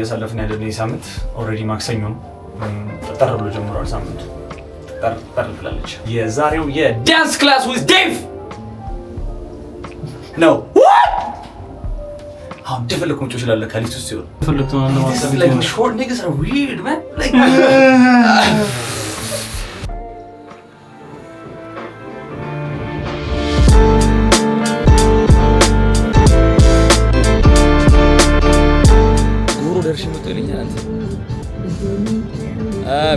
እያሳለፍን ያለን። ይህ ሳምንት already ማክሰኞ ነው። ጠጠር ብሎ ጀምሯል ሳምንቱ። ጠጠር ጠር ብላለች። የዛሬው የ dance class with Dave ነው። አሁን እንደፈለኩ መጮህ እችላለሁ ከሊፍት ውስጥ ሲሆን። Like, short niggas are weird, man. Like, ጎሮ ደርሼ መጥቶ ይለኛል። አንተ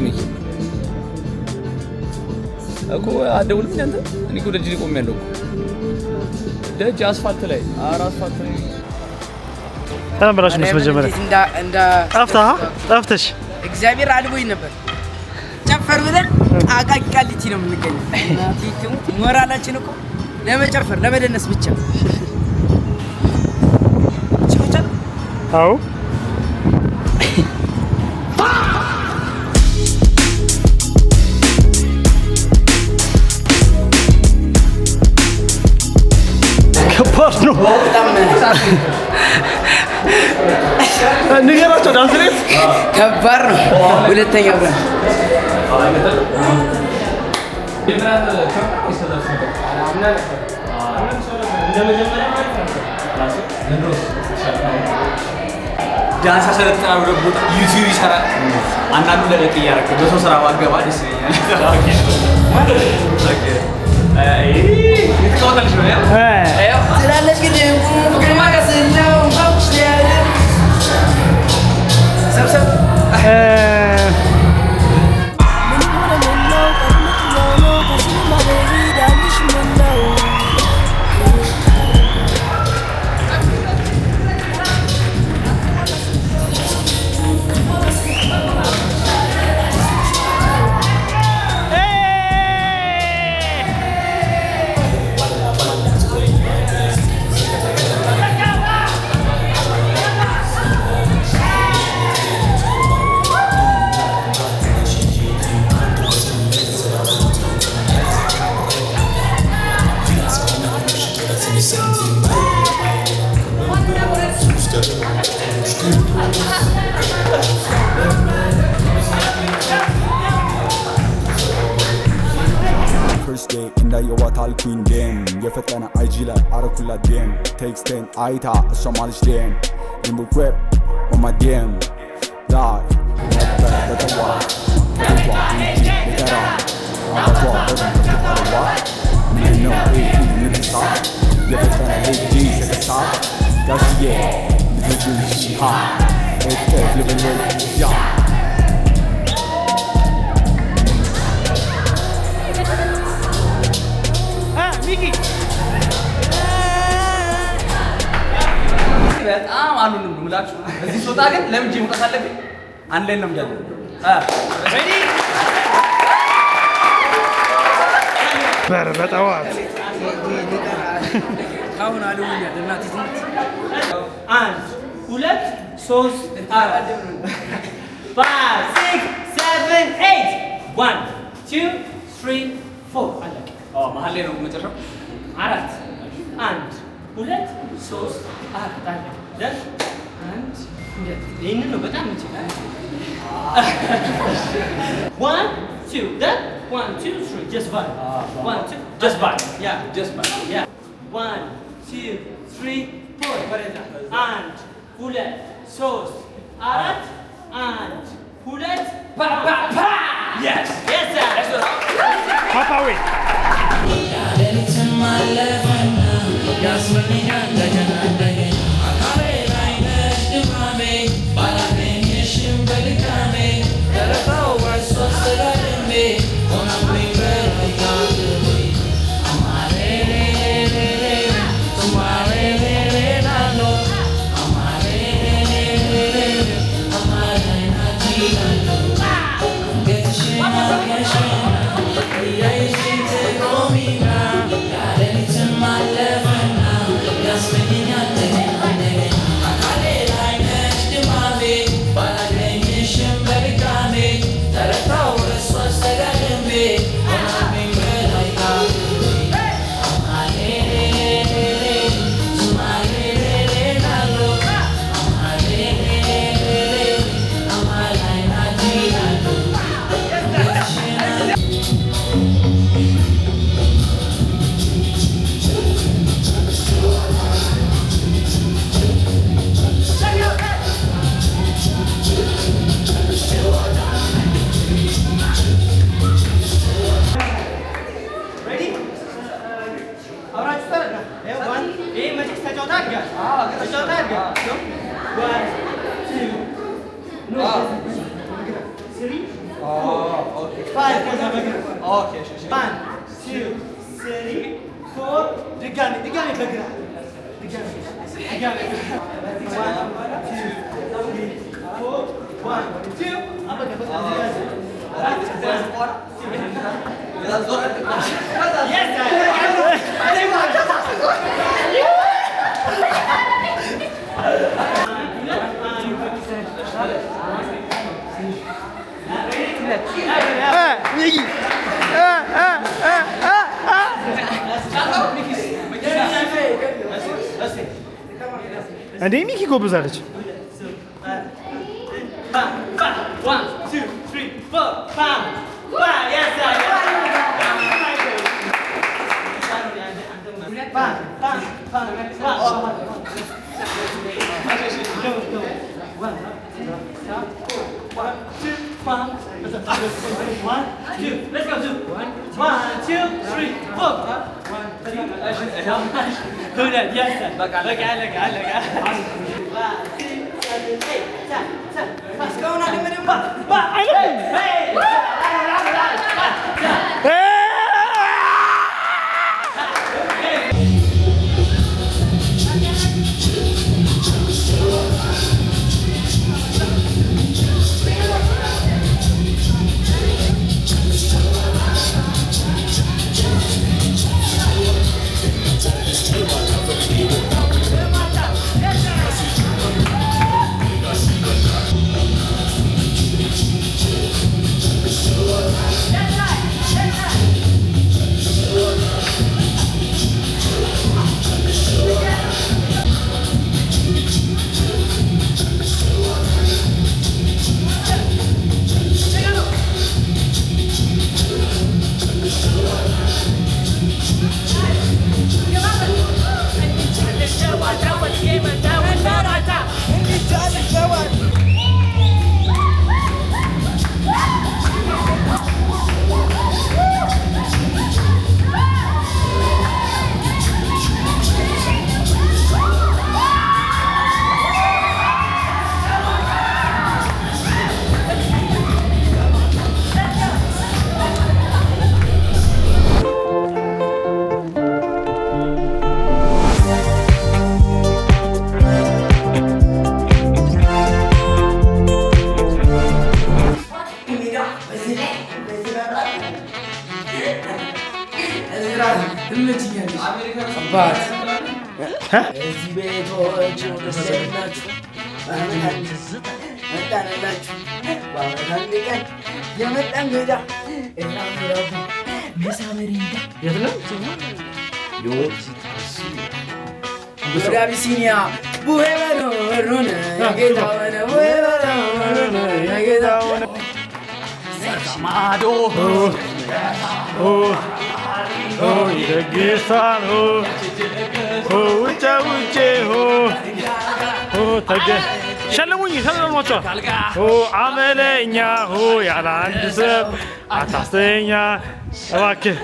ሚኪ እኮ አትደውልም እንደ አንተ? እኔ እኮ ደጅ ላይ ቆሜያለሁ እኮ፣ ደጅ አስፋልት ላይ፣ ኧረ አስፋልት ላይ። ሰላም በላችሁ እነሱ መጀመሪያ። እንዴት እንዳ ጠፍተህ ጠፍተሽ። እግዚአብሔር አልቦኝ ነበር። ጨፈር ብለን አቃቂ ቃሊቲ ነው የምንገኘው። እናቴ ትሙት ሞራላችን እኮ ለመጨፈር ለመደነስ ብቻ ብቻ። አዎ። ከባድ ነው። በጣም። ንገራቸው ዳንስ ቤት። ከባድ ነው። ሁለተኛው ነው። ዳንስ ያሰለጥናል፣ ወደ ቦታ YouTube ይሰራል። አንዳንዱ ለለቅ እያደረክ በሰው ስራ ባገባ ደስ ይለኛል። የተጫወተልሽ ነው ያው ትላለች ግን ፍቅር ነው ሰብሰብ። First day እንዳየዋት አልኩኝ damn፣ የፈጠነ IG ላይ አረኩላት DM፣ text ኤን አይታ እሷም አለች damn፣ ሊምቡ crib on my DM ላይ ነበር። በጠዋት ከቤቷ ሄጄ ልጠራ አባቷ በሩን ከፍቶ አለዋ ምንድነው ይሄ ንቅሳት? የፈጠነ ሄጄ ስከሳት ጋሽዬ ልጁ ሺሃ እጥፍ ልብል ወይ ያ። ሚኪ። በጣም አሉን ነው የምላችሁ። እዚህ ስወጣ ግን ለምጄ መውጣት አለብኝ። አንድ ላይ እንለምዳለን። Ready? በር በጠዋት። አሁን አልቦኛል። እናቴ ትሙት። አንድ፣ ሁለት፣ ሶስት፣ አራት፣ five, six, seven, eight, one, two, three, four፣ አለቀ። መሀል ላይ ነው መጨረሻው። አራት፣ አንድ፣ ሁለት፣ ሶስት፣ አራት፣ አለቀ። Then አንድ፣ ሁለት፣ ይህንን ነው በጣም እንችላለን። One, two, then one, two, three, just vibe. One, two, just vibe, yeah. Just vibe. Yeah, one, two, three, four፣ ወደዛ፣ አንድ፣ ሁለት፣ ሶስት፣ አራት፣ አንድ፣ ሁለት፣ ፓ ፓ ፓ። Yes. Yes, sir. ፓፓዌ። ሌሊትም አለፈና ያስመኛል እንደገና እንደገና። አካሌ ላይ ነሽ ድማሜ፣ ባላገኝሽም በድካሜ ተረታው በእሷ አስተጋድሜ ሆነብኝ በላይ ካቅሜ። አማሬሬሬሬ ቱማሬሬሬ አማሬሬሬሬ አማሬናቲላሎ አንገትሽን አርገሽና እያየሽኝ ትቆሚና ሌሊትም አለፈና ያስመኘኛል እንደገና እንደገና። አካሌ ላይ ነሽ ድማሜ፣ ባላገኝሽም በድካሜ ተረታው በእሷ አስተጋድሜ ሆነብኝ በላይ ካቅሜ። አማሬሬሬሬ ቱማሬሬሬ ላሎ አማሬሬሬሬ። 3 4 5 ከዛ በግራ Okay እሺ እሺ 1 2 3 4 ድጋሚ ድጋሚ በግራ ድጋሚ ድጋሚ 1 2 3 4 1 2 አበቃ በቃ ሚኪ እንዴ ሚኪ ጎብዛለች። 1 2 3 4 5 5 yes እዚህ ቤቶች ናችሁ መጣንላችሁ። በዓመት አንድ ቀን የመጣ እንግዳ የት ነው? ወደ አቢሲኒያ ቡሄ በኖሩን የጌታ ሆነ ቡሄ በኖሩን የጌታ ሆነ ማዶ ይደግሳል ውጭ ውጭ ሸልሙኝ ሸልሟቸዋል። አመለኛ ያለ አንድ ሰብ አታስተኛ እባክህ።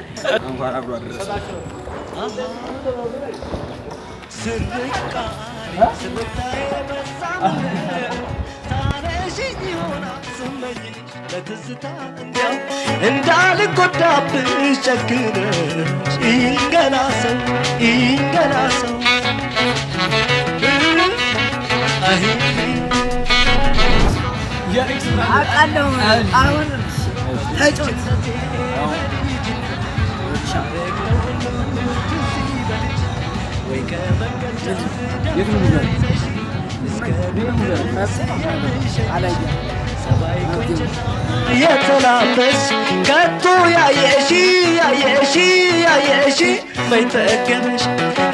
እንዳልጎዳብሽ ጨክነሽ ይንገላ ሰው ይንገላ ሰው አውቃለሁ። አሁን ተጮት የተላበስ ከቶ ያየሽ ያየሽ ያየሽ በይጠገበሽ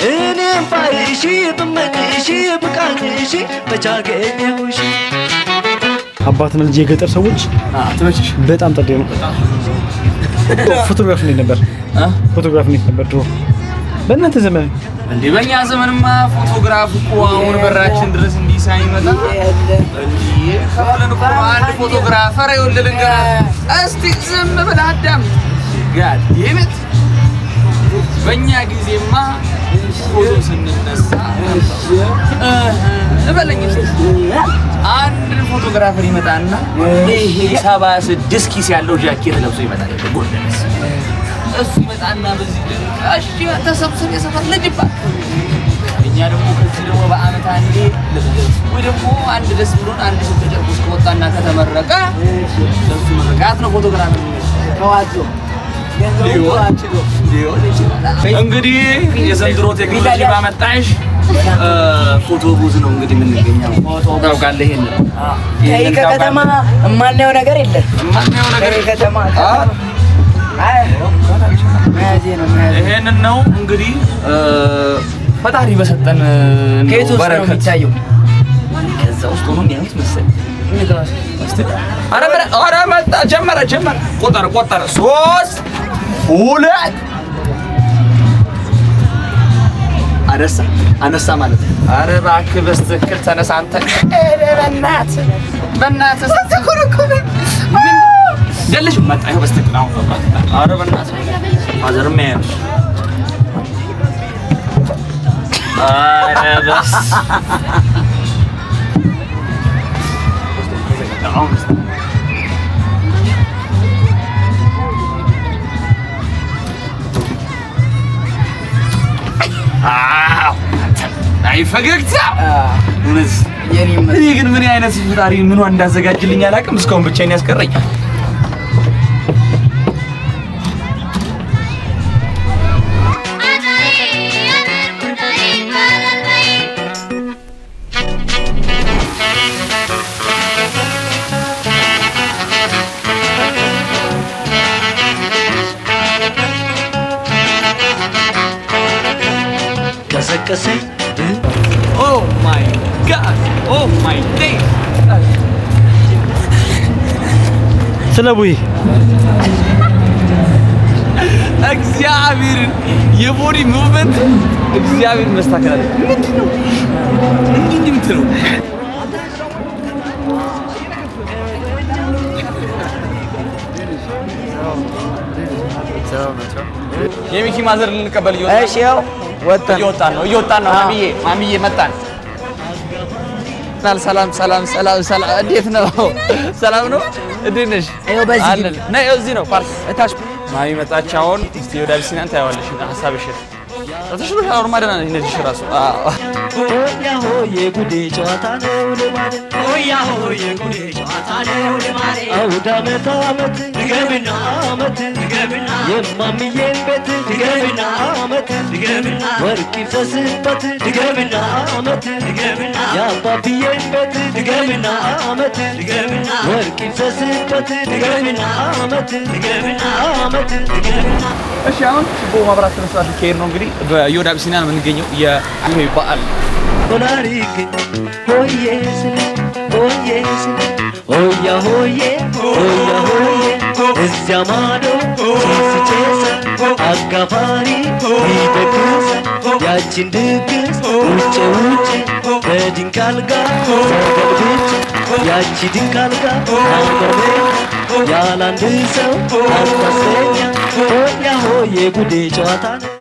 እኔም ባይሽ ብመኝሽ ብቃኝሽ በቻገኘሁሽ። አባትና ልጅ የገጠር ሰዎች በጣም ጠዴ ነው። ፎቶግራፍ እንዴት ነበር? ፎቶግራፍ እንዴት ነበር ድሮ? በእናንተ ዘመን? እንዴ በእኛ ዘመንማ ፎቶግራፍ እኮ አሁን በራችን ድረስ እንዲህ ሳይመጣ ከፍለን እኮ አንድ photographer ይኸውልህ ልንገርህ፣ እስቲ ዝም ብለህ አዳምጥ። God damn it በእኛ ጊዜማ ፎቶ ስንነሳ እበለኝ እስኪ። አንድ photographer ይመጣና ይሄ 76 ኪስ ያለው ጃኬት ለብሶ ይመጣል። ጎንደስ እሱ ይመጣና በዚህ እሺ ተሰብስብ የሰፈር ልጅ ይባል። እኛ ደግሞ ከዚህ ደግሞ በአመት አንዴ ወይ ደግሞ አንድ ደስ ብሎን አንድ ሰው ተጨርቆስ ከወጣና ከተመረቀ ለሱ ምርቃት ነው photographer ተዋዞ ሊሆን ይችላል። እንግዲህ የዘንድሮ ቴክኖሎጂ ባመጣሽ photo booth ነው እንግዲህ የምንገኘው። ታውቃለህ ይሄንን ከይ ከከተማ የማናየው ነገር የለም። የማናየው ነገር ከይ ከተማ አይ መያዜ ነው መያዜ። ይሄንን ነው እንግዲህ ፈጣሪ በሰጠን ከየት ውስጥ ነው በረከት የሚታየው? ከዛ ውስጥ ሆኖ የሚያዩት መሰለኝ። ኧረ ኧረ መጣ ጀመረ ጀመረ። ቆጠረ ቆጠረ። 3 2 አነሳ አነሳ ማለት ነው። ኧረ እባክህ በስትክክል ተነሳ አንተ። ኧረ በእናትህ በእናትህ ምን ደልሽ መጣ። ይኸው በስትክክል አሁን። ኧረ በእናትህ father ም ያያል። ኧረ በስ አይ ፈገግታ እውነት። እኔ ግን ምን አይነት ፈጣሪ ምኗ እንዳዘጋጅልኝ አላውቅም። እስካሁን ብቻዬን ያስቀረኝ። ቀሰቀሰኝ። Oh my God, oh my day. ስለ ቡሄ እግዚአብሔርን የ body movement እግዚአብሔር መስተካከል አለ። ምንድን ነው እንዲህ እንዲህ የምትለው? የሚኪ mother ልንቀበል እየወጣን እሺ ያው ወጣን እየወጣን ነው እየወጣን ነው። ማሚዬ ማሚዬ መጣን። ሰላም ሰላም ሰላም ሰላም፣ እንዴት ነው? ሰላም ነው? እንዴት ነሽ? ይኸው በዚህ አለን። ነይ፣ እዚህ ነው ፓርክ እታች። ማሚ መጣች። አሁን እስቲ ወደ አቢሲኒያን ታየዋለሽ ሀሳብሽን። ተሽሎሻል። አሁንማ ደህና ነሽ። ነሽ እራሱ አዎ። ሆያ ሆዬ ጉዴ ጨዋታ ነው ልማዴ ሆያ ሆዬ ጉዴ ጨዋታ ነው ልማዴ አውደ ዓመት ዓመት ድገምና ዓመት ድገምና የማሚዬን ቤት ድገምና ዓመት ድገምና ወርቅ ይፍሰስበት ድገምና ዓመት ድገምና የአባብዬን ቤት ድገምና ዓመት ድገምና ወርቅ ይፍሰስበት ድገምና ዓመት ድገምና ዓመት ድገምና። እሺ አሁን ችቦ ማብራት ስነ ስርዓት ሊካሄድ ነው እንግዲህ በዮድ አቢሲኒያ ነው የምንገኘው። የቡሄ በዓል ሆላሪክ ሆዬ ስል ሆዬ ስል ሆያ ሆዬ ሆያ ሆዬ እዚያ ማዶ ጭስ ጭሰ አጋፋሪ ይደግሰ ያችን ድግስ ውጭ ውጭ በድንቅ አልጋ ተገልብጬ ያቺ ድንቅ አልጋ አልበሜ ያለ አንድ ሰው አታስተኛ ሆያ ሆዬ ጉዴ ጨዋታ ነው።